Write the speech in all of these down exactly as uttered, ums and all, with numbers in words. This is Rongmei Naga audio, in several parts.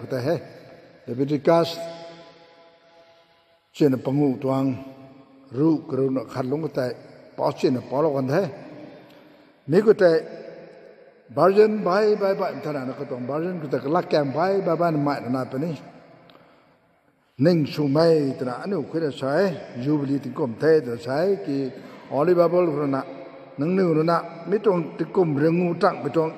ta he. Leviticus china panguh tuang ruh karuna khat lungc ka tei pau china paulou kan the. Mi khou tei version bai bai bai thana na katuang version khou tei kalakkaeng bai bai bai na mei na nai puni. Ning swmei twna aniu khuina sa e, Jubilee tingkum the twna sa e ki, Holy Bible rui na, nangniw rui na mi tuang tingkum ringu tangmei tuang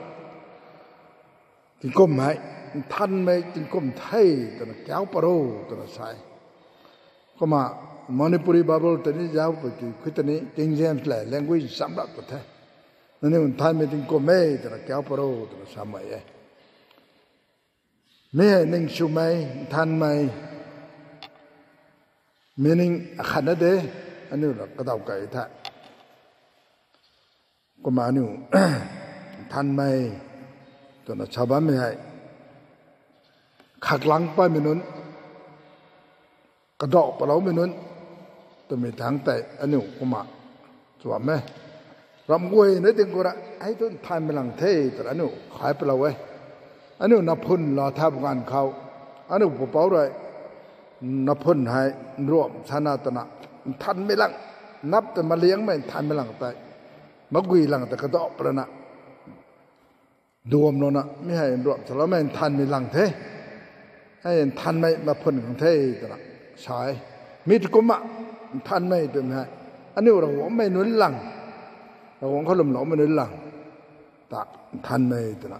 tingkum hei nthanmei tingkum the twna kau pat ro twna sa e. Kumna Manipuri Bible tei ni zauc pui ki khui tei ni King James le language samrap ta the. Nangniw nthanmei tingkum e twna kau pat ro twna samei e. Mi hei ning swmei, nthanmei, meaning akhatna de, aniu na kadaw kai the. Kumna aniu nthanmei twna sa bammei hei khaklang paimei nunc, kadaw paloumei nunc twmei thangc tei aniu kumna chuam e. Ramh guayna ding khou ra hei tu nthanmei lang the twna aniu khai palou e. Aniu naphun la tha bu ganv khou, aniu pupouc rui naphun hei nruamh sana twna nthanmei lang, nap ta maliangmei nthanmei lang tei, magui lang ta kadaw palana duamlouna mi hei nruamh saloumei nthanmei lang the. Hei nthanmei maphun khang the twna sa e. Mi tu kumna nthanmei twmei hei aniu Ravguangcmei nunc lang, Ravguangc khou lwmloumei nunc lang ta nthanmei twna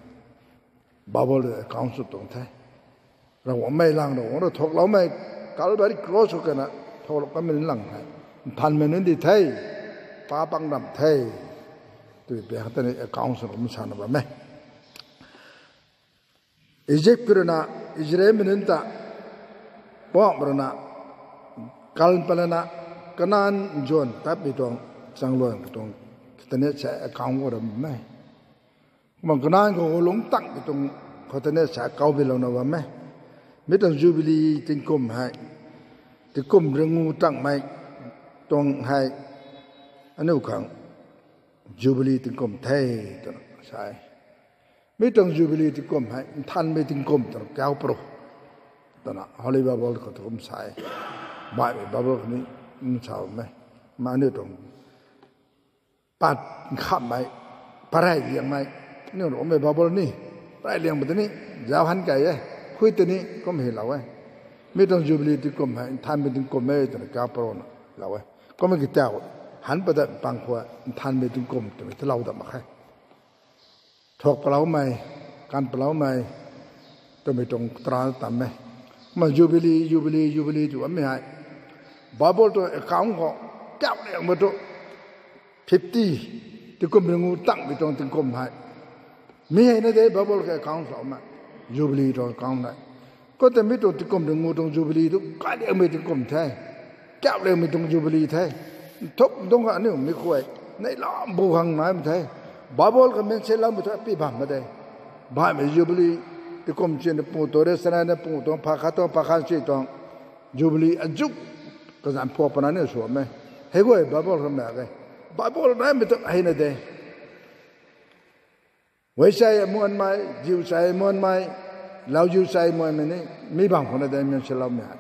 Bible rui account sw tuang the. Ravguangcmei lang, Ravguangc rui thuakloumei Calvary cross khou kana thuaklou kamei nunc lang hei nthanmei nunc di the, pa pang ram the twbi pi hang tei ni account sw kum sana bam e. Egypt khou rui na Israelmei nunc ta pam rui na kal palana Kanan nzuan tatmei tuang changluan tuang tei ni sa account khou ram e. Kumna Kanan khou lungc tangmei tuang khou tei ni sa kau bilouna bam e. Mi tuang Jubilee tingkum hei, tingkum ringu tangmei tuang hei aniu khang Jubilee tingkum the twna sa e. Mi tuang Jubilee tingkum hei nthanmei tingkum twna kau pat ro twna Holy Bible khou tu kum sa e. Baihmei Bible khou ni sa bam e. Kumna aniu tuang pat nkhammei, parey liangmei, aniu Ruangmei Bible ni parey liangmei tei ni zauc han key e, khui tei ni kum hei lou e. Mi tuang Jubilee tingkum hei nthanmei tingkum e twna kau pat rona lou e. Kumna ki tau han padat pang khou nthanmei tingkum twmei talou dat mak khe. Thuak paloumei, kan paloumei twmei tuang tara tam e. Kumna Jubilee, Jubilee, Jubilee tw bammei hei Bible tuang account khou kauh liangmei tu fifty, tingkum ringu tangmei tuang tingkum hei mi hei na de Bible khe account saloumei, Jubilee tuang account hei. Khou tei mi tuang tingkum ringu tuang Jubilee tu kai liangmei tingkum the, kauh liangmei tuang Jubilee the. Nthuk tuang kha aniu mi khou e, neihlambu khang naimei the. Bible khou mention loumei thu pi bam mak de. Baihmei Jubilee tingkum china pu tuang rui sana na pu tuang pha khat tuang pha khat si tuang Jubilee azuk kazanc phuak pana ni sw bam e. Hei guay Bible khou mak ge. Bible naimei tu hei na de. Guay sai muanmei, ziu sai muanmei, lau ziu sai muanmei ni mi bam khou na de mention loumei hei.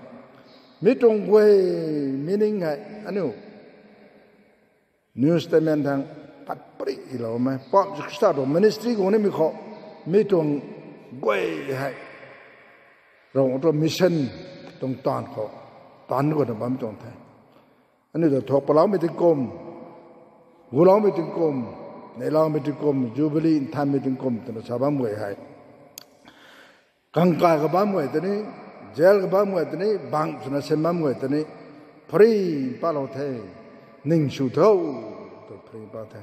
Mi tuang guay meaning hei aniu New Testament thang pat pary loumei, pam Khrista tuang ministry khou nimei khou mi tuang guay hei Ravguangc tuang mission tuang taanv khou, taanv khou na bam tuang the. Aniu ta thuak paloumei tingkum, guloumei tingkum, neihloumei tingkum, Jubilee nthanmei tingkum twna sa bam guay hei kangkai ka bam guay tei ni, jail ka bam guay tei ni, bang swna sin bam guay tei ni, pary palou the, ning sw tho, tw pary pa the.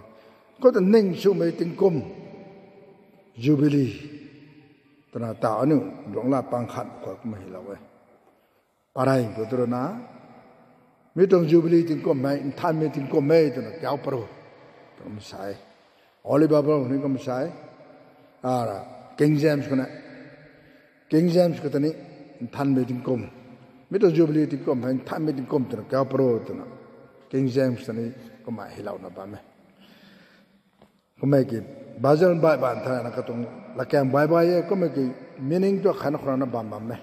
Khou ta ning swmei tingkum, Jubilee twna ta aniu Ruanglat pang khat khou kumna hei lou e. Parey pu tu rui na mi tuang Jubilee tingkum hei nthanmei tingkum e twna kau pat ro twna sa e. Holy Bible khou ni kumna sa e. Ara King James khou na, King James khou tei ni nthanmei tingkum, mi tuang Jubilee tingkum hei nthanmei tingkum twna kau pat ro twna King James tei ni kumna hei louna bam e. Kummei ki Bible bai ban thana katuang lakkaeng bai bai e, kummei ki meaning tu khan khou rana bam bam e.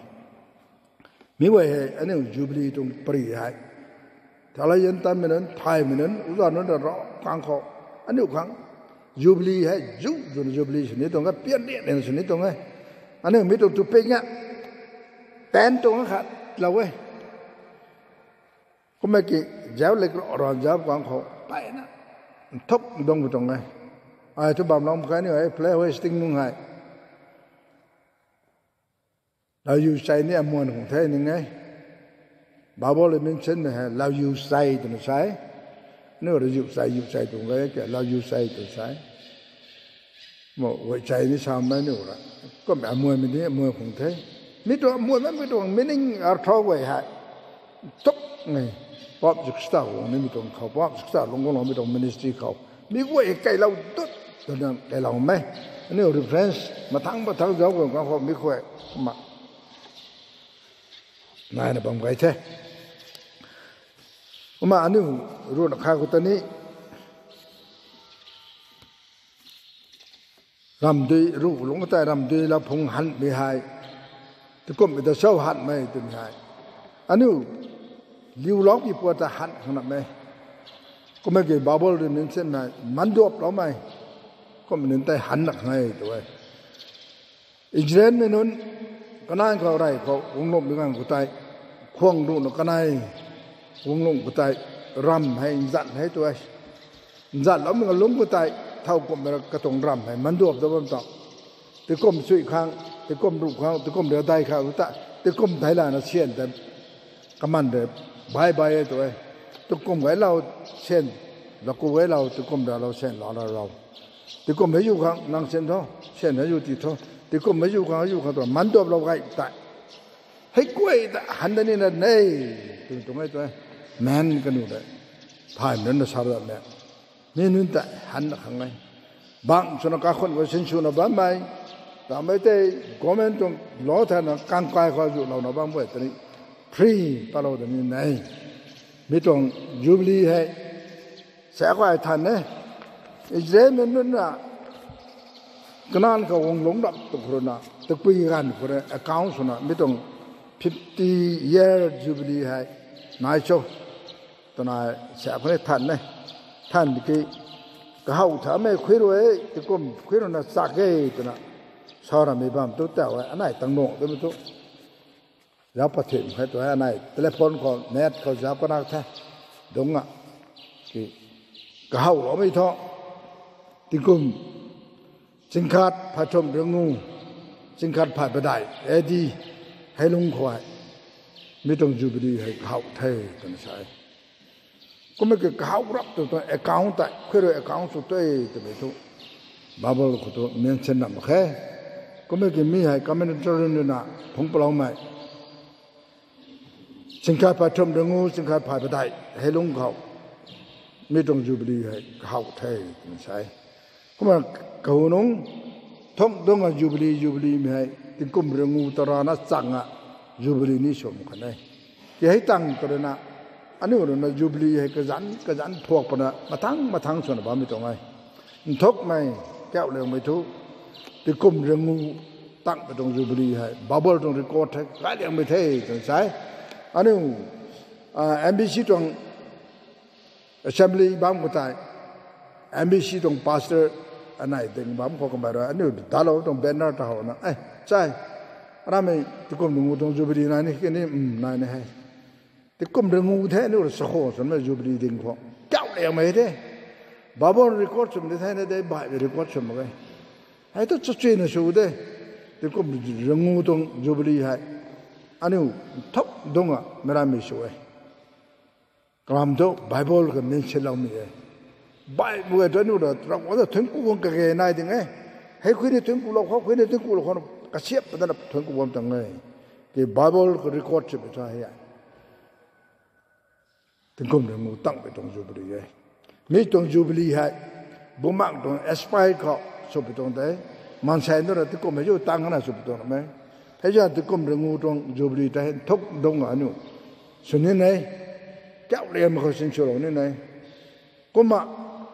Mi guay hei aniu Jubilee tuang pari hei, Thalayan tanmei nunc, thaymei nunc, uza nunc ra rau kang khou, aniu khang Jubilee hei zu zun Jubilee sini tuang e, pian rian rian sini tuang e. Aniu mi tuang tu ping e, pen tuang khat lou e. Kummei ki zauc lek ro ran zauc kang khou mpeyna nthuk dungmei tuang e. Ai thu bam lou mak khe, aniu hei flag hoisting nung hei Lau ziu sei ni amuan khang the ning e. Bible rui mention mei hei lau ziu sei twna sa e. Aniu rui ziu sei, ziu sei tuang e, lau ziu sei twna sa e. Mo, guay sei ni samei aniu rui. Kummei amuanmei ni amuan khang the. Mi tuang amuan, mi tuang meaning artho guay hei nthuk e. Pope Sixtus guang nimei tuang khou, Pope Sixtus lungc guangloumei tuang ministry khou, mi guay kailou dut twna kailoumei. Aniu reference mathang mathang zauc guang kang khou mi guay kumna naina bam gay the. Kumna aniu ruhna kha khou ta ni, ramdui ruh lungc tei ramdui lau phung hanmei hei, tikumhmei ta sau hanmei twmei hei, aniu liulou pi pua ta han khang na e. Kummei ki Bible rui mention mei manduaploumei, kummei nunc tei han na khang e tw e. Israelmei nunc Kanan khou rey khou guanglungmei ganv khou tei, khwang ruhna kanei guanglung khou tei, ramv hei nzan hei tw e. Nzanloumei ganv lungc khou tei, thowkumhmei ra katuang ramv hei manduap da bam ta, tikum sui khang, tikum ruh khang, tikum riadai khang ta, tikum theilayna syan tei kaman rui bai bai e tw e. Tikum gaylou syan, laku gaylou, tikum ralou syan, laalou lou. Tikum hei zu khang nang syan tho, syan hei zu ti tho. Tikum hei zu khang, hei zu khang tw manduaplou gay tei, hei guay ta han da nina ne, twmei tuang e tw e. Main kanu tei, thaymei nunc na sa ramei, mi nunc tei han na khang e. Bangc swna kakhun khou sinswna bammei, tamei tei government tuang law thana kangkai khou zulouna bam guay ta ni free palou da ni ne. Mi tuang Jubilee hei sa khou ai than e. Israelmei nunc na Kanan khou guanglungc rap tu khou rui na, tapui ganv khou rui account swna mi tuang fifty year Jubilee hei nai cho twna sa khou ni than e. Than ki, kahaw thamei khui rui, tikum khui rui na chak e twna sa ramei bam tu tau e, anei tang nuang twmei tu. Zauc pathin khe tw e, anei telephone khou, net khou zauc kanak the. Dungc a, ki, kahawloumei thu, tikum chingkhat phay thumh ringu, chingkhat phay padeih A D hei lungc khou hei, mi tuang Jubilee hei kahaw the twna sa e. Kummei ki kahaw rap tu tuang account tei, khui rui account sw tei twmei thu, Bible khou tu mention na mak khe. Kummei ki mi hei commentary rui na phungc paloumei, chingkhat phay thumh ringu, chingkhat phay padeih hei lungc khou, mi tuang Jubilee hei kahaw the twna sa e. Kumna kahu nung, thuk dungc a Jubilee, Jubilee mei hei, tingkum ringu tarana chang a Jubilee ni sw mak khan e. Ki hei tang tw rui na, aniu rui na Jubilee hei kazanc, kazanc thuak pana, mathang, mathang swna bammei tuang e. Nthukmei, kauhliangmei thu, tingkum ringu tangmei tuang Jubilee hei, Bible tuang record hei, gayliangmei the twna sa e. Aniu, ah, M B C tuang assembly bam khou tei, M B C tuang pastor anei ding bam khou kamei rui, aniu dalou tuang banner ta how na, e, chai, aramei tingkum ringu tuang Jubilee nai ni, kini, mm, nai ni hei. Tingkum ringu the, aniu rui sa khou swmei Jubilee ding khou, kauhliangmei the. Bible record swmei the na de, Bible record swmei e. Hei tu chuchuina sw de, tingkum ringu tuang Jubilee hei, aniu thuk dungc a meic rammei sw e. Kalam thu Bible khou mention loumei e. Bible e tu aniu ra, Ravguangc ta thuanc ku guang kage nai ding e. Hei khui ni thuanc kulou khou, khui ni thuanc kulou khou, kasiap patna thuanc ku bam tuang e. Ki Bible khou record swmei thu hei e. Tingkum ringu tangmei tuang Jubilee e. Mi tuang Jubilee hei, bumaengh tuang aspect khou swpui tuang de. Maansei nunc ra tingkum hei zu tang na swpui tuang e. Hei zan tingkum ringu tuang Jubilee tei hei nthuk dungc a aniu sw ni ne. Kauhliangmei khou sinswlou ni ne. Kumna,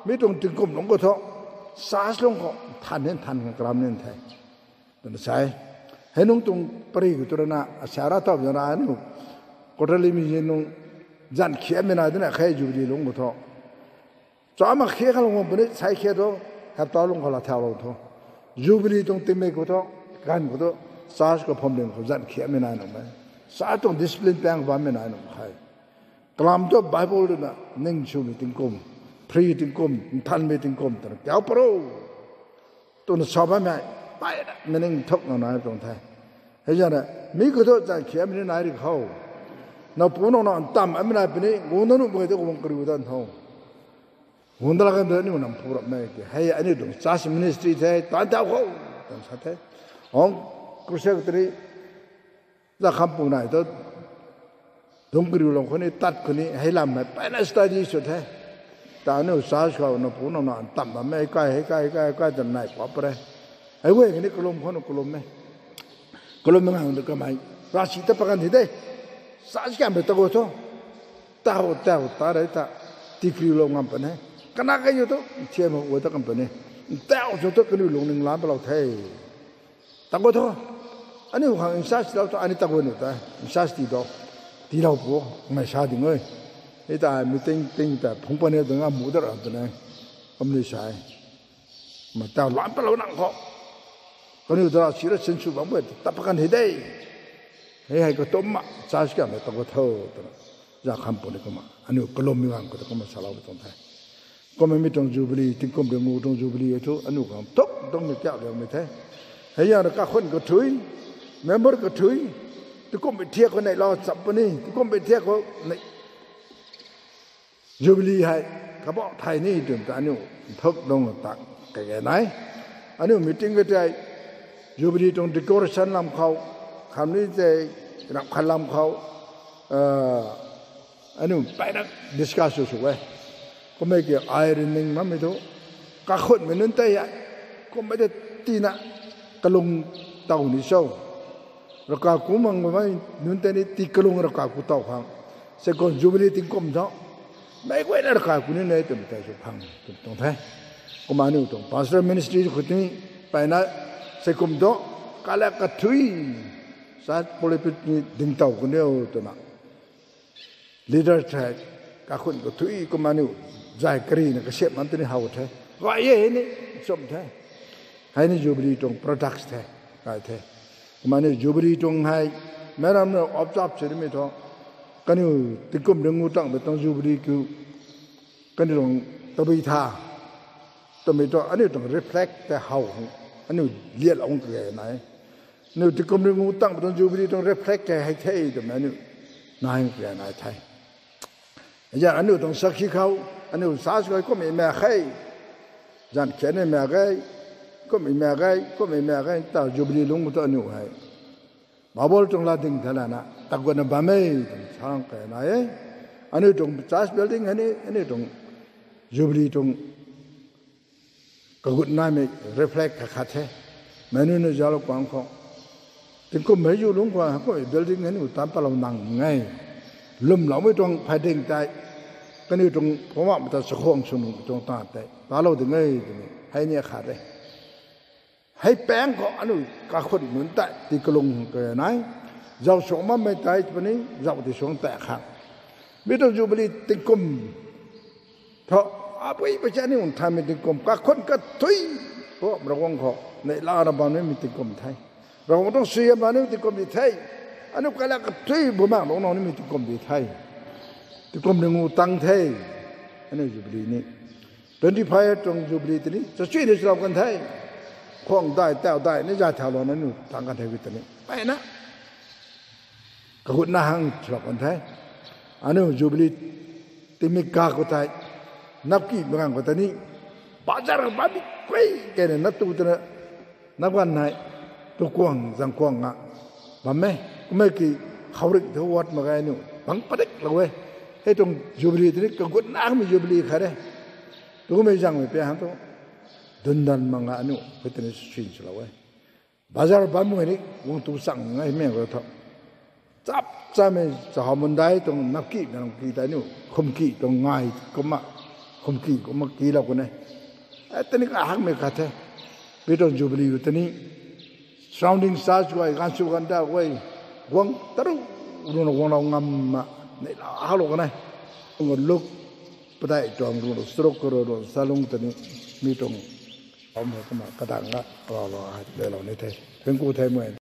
mi tuang tingkum lungc khou thu, church lungc khou than ni than khang karam ni the twna sa e. Hei nung tuang pari khou tu rana, asara tau zana aniu. Quarterly meeting nung zan khiamei nai dina khe Jubilee lungc khou thu. Chama khia khalung puni, sai khia thu, hapta lungc khou la thaulou thu. Jubilee tuang tingmik khou thu, ganv khou thu, church khou phwamling khou zan khiamei nai nung e. Sa tuang discipline paeng bammei nai nung khe. Kalam thu Bible rui na, ning swmei tingkum, free tingkum, nthanmei tingkum twna kiu paro twna sa bammei, paina meaning thuk na nai tuang the. Hei zana, mi khou thu zan khiamei nai ri khou. Napu nang na ntamv amei nai puni, guang na nuh bam ge tu guang kariu dan tho. Guang dala kan de aniu nam phu rap mei ke. Hei aniu tuang church ministry the, tan tau khou, tan sa the. Hong, crusade tari, za kham pu nai thu, dungc kariu lung khou ni, tat khou ni, hei lam hei, paina study sw the. Ta aniu church khou napu nang na ntamv bammei, hei kai, hei kai, hei kai, hei kai, tan nai pa pare. Hei guay kani kalum khou nu kalum e. Kalum ngang de kamei. Rasi ta pakan thi de. Church kamei ta khou thu. Tau, tau, ta rei ta. Tikriulou ngam pan e. Kana kaiu thu, thiam ua ta kam pan e. Tau sw thu kaniw lungning lam palou the. Ta khou thu. Aniu khang in-charge lou thu, ani ta khou nu ta. In-charge tii dou. Tiilou pu, mei sa ding e. Hei ta meeting ting ta phungc pan e, ta nga mu ta ra twna. Kamni sa e. Ma tau lam palou nang khou. Kaniw ta sira sinsw bam e, ta pakan thi de. Hei hei katumna, church kamei ta khou tho, twna. Za kham pu ni kumna. Aniu kalommei ganv khou ta kumna salou tuang the. Kumna mi tuang Jubilee, tingkum ringu tuang Jubilee e thu, aniu khang thuk tuangmei kiu liangmei the. Hei zana kakhun kathui, member kathui, tingkum mei thiak khou neilou cham puni, tingkum mei thiak khou nei Jubilee hei, kabah thei ni twmei ta aniu nthuk dungc ta kage nai. Aniu meeting ka tei, Jubilee tuang decoration lam khou, khamni tei, rap khat lam khou, aniu paina discuss sw sw e. Kummei ki ai rui ning bammei thu, kakhunmei nunc tei hei, kummei ta tina kalung tow ni cho. Ravkai ku mang bammei nunc tei ni tii kalung ravkai ku tow khang. Seikum Jubilee tingkum thu, meic guayna ravkai ku ni ne twmei tei sw khang, tw tuang the. Kumna aniu tuang pastor ministry khou tini, paina seikum thu, kala kathui, church pulpit ni ding tow ku niu twna. Leader thei, kakhun kathui kumna aniu, zay karina kasiamh man tini how the. Gay e hei ni, chum the. Hei ni Jubilee tuang products the, gay the. Kumna aniu Jubilee tuang hei, meic ram na observe sw nimei thu. Kaniw tingkum ringu tangmei tuang Jubilee kiu, kaniw tuang tabui tha. Twmei thu aniu tuang reflect tei how, aniu lialou kage nai. Aniu tingkum ringu tangmei tuang Jubilee tuang reflect tei hei the twmei aniu nai kage nai the. Hei zana aniu tuang sakhi khou, aniu sa sw kai kummei mak khe. Zan khian ni mak khe, kummei mak khe, kummei mak khe, ta Jubilee lungc khou thu aniu hei Bible tuang latding tha lana, ta guatna bam e, twna sa kage nai e. Aniu tuang church building hei ni, aniu tuang Jubilee tuang kagut naimei reflect khat khat the. Meic nunc na zalou kuang khou. Tingkum hei zu lungc khou, kummei building hei ni tan palou nang e. Lwmloumei tuang phayding tei. Kaniw tuang phuamamei ta chakhwang sw nung tuang ta tei. Talou ding e, twmei. Hei ni akhat e. Hei paeng khou aniu kakhun nunc tei tii kalung kage nai. Zauc suang bammei tei puni, zauc tii suang tei khang. Mi tuang Jubilee tingkum thu, apui pui cha aniu nthanmei tingkum, kakhun kathui, Pu Ravguangc khou neihla na bam nimei tingkum the. Ravguangc tuang suaihiam bam nimei tingkum di the. Aniu kala kathui bumaengc lungc now nimei tingkum di the. Tingkum ringu tang the. Aniu Jubilee ni. Twenty-five tuang Jubilee tini, chachuina swlou kan the. Khwang dai, tau dai, ni zay thaulouna aniu tang kan the ki tini. Paina. Kagut na hang swlou kan the. Aniu Jubilee tingmik ka khou tei, napki magang khou tei ni, bazar bammei kuay kena nap tu twna, nap ganv hei, tu kuang, zang kuang a, bam e, kummei ki, khouringh thu wat mak ge aniu, bang padiklou e. Hei tuang Jubilee tini kagut nakmei Jubilee khat e. Tukumei zangmei pi hang thu, dundan mak nga aniu, hei tini sin swlou e. Bazar bammei ni, guang tu chang ngai meng khou thu. Chap chamei chahaw mundai tuang napki, napki tei aniu, khumki tuang ngai kumna, khumki kumna kilou kan e. E, tini kahakmei khat the. Mi tuang Jubilee khou tini, Surrounding church guay, ganv sw ganv da guay, guang taru runa guanglou ngam ma, neihla halou kan e. Luk padeih tuang runa charuk khou runa chalung tani, mi tuang, kumna kadang na, lou lou hei, leulou ni the. Thuanc ku the mei.